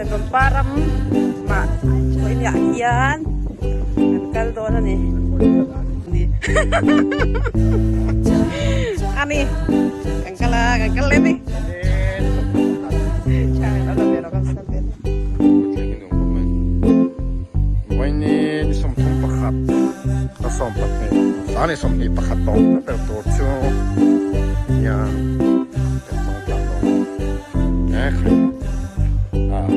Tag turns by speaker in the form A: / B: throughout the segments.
A: Thenawm pa ram mah vawiiniah hian kan kal dawn a ni. A ni kan kal a kan kal leh a ni.
B: Vawiini ni 31 ka 12 sang ni 21 tawng ta ber tur chu hian kan hmang tlang dawn a ni. He ah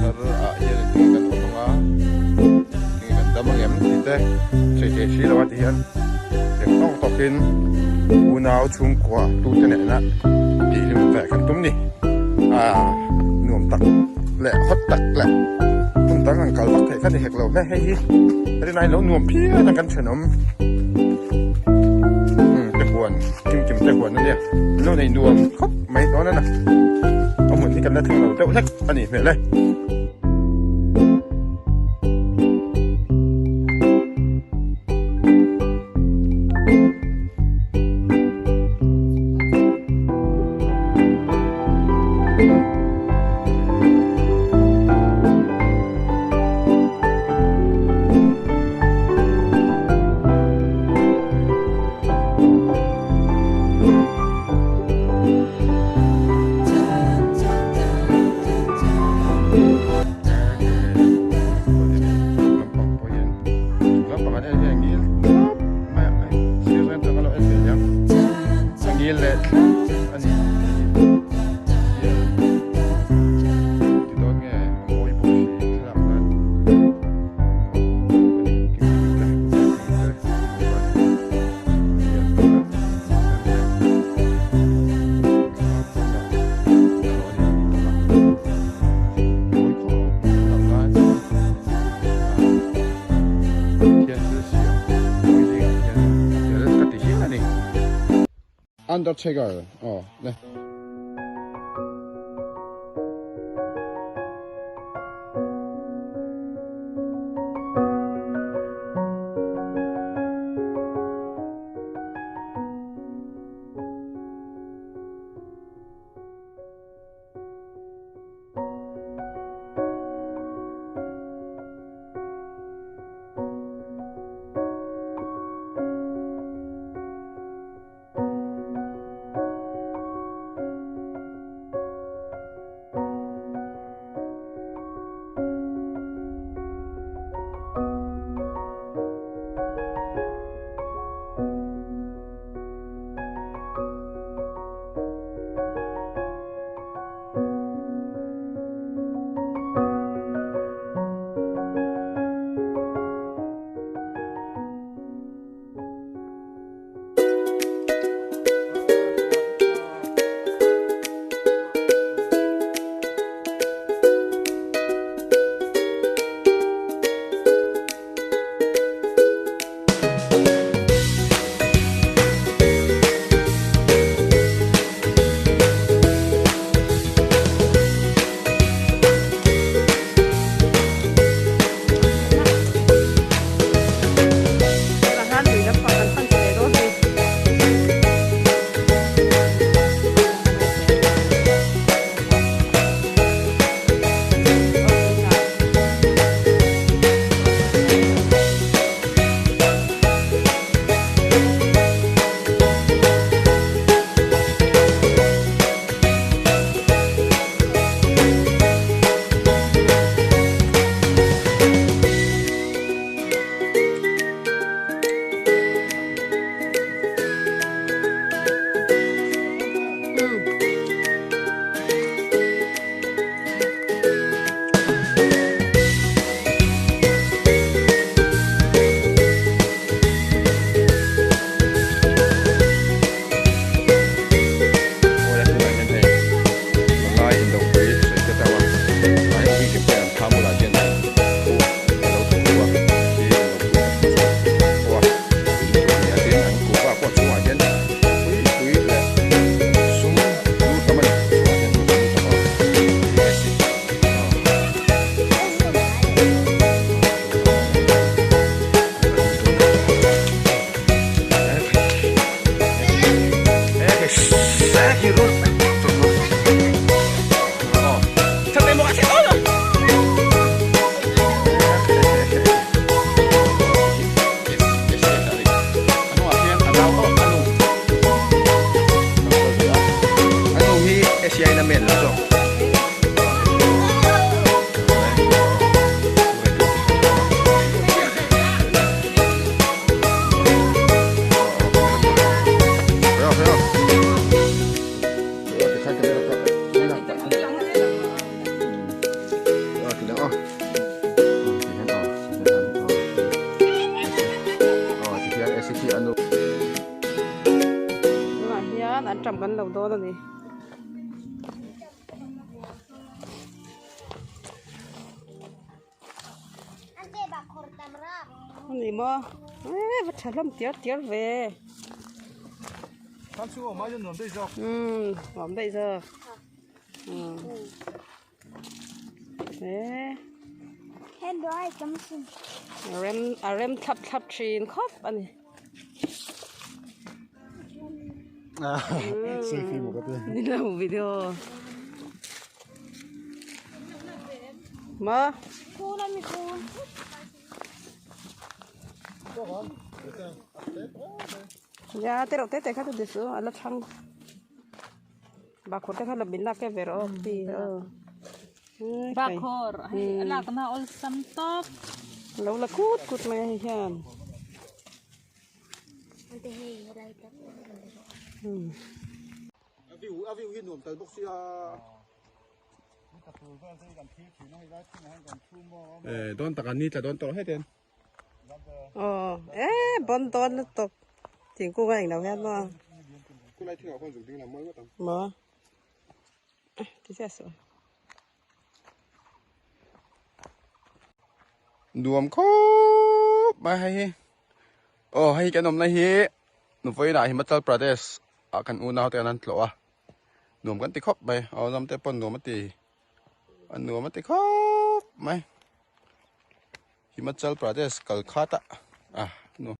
B: thar ah hian engtin nge kan awm anga engtin nge kan dam angem tih te sawi thei si lo a ti hian eng tawk tawkin unau chhungkua tute nena tihhlim ve kan tum ni ah nuam tak leh hot tak leh hmun dang an kal vak theih kha ni hek lo hle hei hi rinai lo nuam phian a kan thenawm umm te huan kim kim te huan ania an lo nei nuam khawp mai dawn a na a hmun hi kan la thleng lo deuh hlek a nih hmel e. Undertaker aw le.
A: hian anṭam kan lo dawn a ni. Ani maw eh va tha hlawm tiar tiar ve umm nuam daih zawk umm eh a rem a rem thlap thlap thin khawp a ni. Ni lo video maw ya te reuh te te kha chu ti su a la chhang bakhur te kha la min lak kep ve rawh aw ti aw
C: bakhur hei a lakna awlsam tawp
A: lo la kut kut mai a hei hian.
B: Dawn tak an ni tla dawn tawh heten.
A: Aw eh bon dawn lutuk thingkung a englo hian maw.
B: Khulai thingah khuan zuk ding lam mawi ngawt ang.
A: Maw ti chiah suh.
B: Nuam khawp mai hei hi aw hei kan awmna hi Vawiinah Himachal Pradesh ah kan unau te an han tlawh a nuam kan ti khawp mai aw lam te pawh nuam a ti a nuam a ti khawp mai Himachal Pradesh Kolkata ah nuam.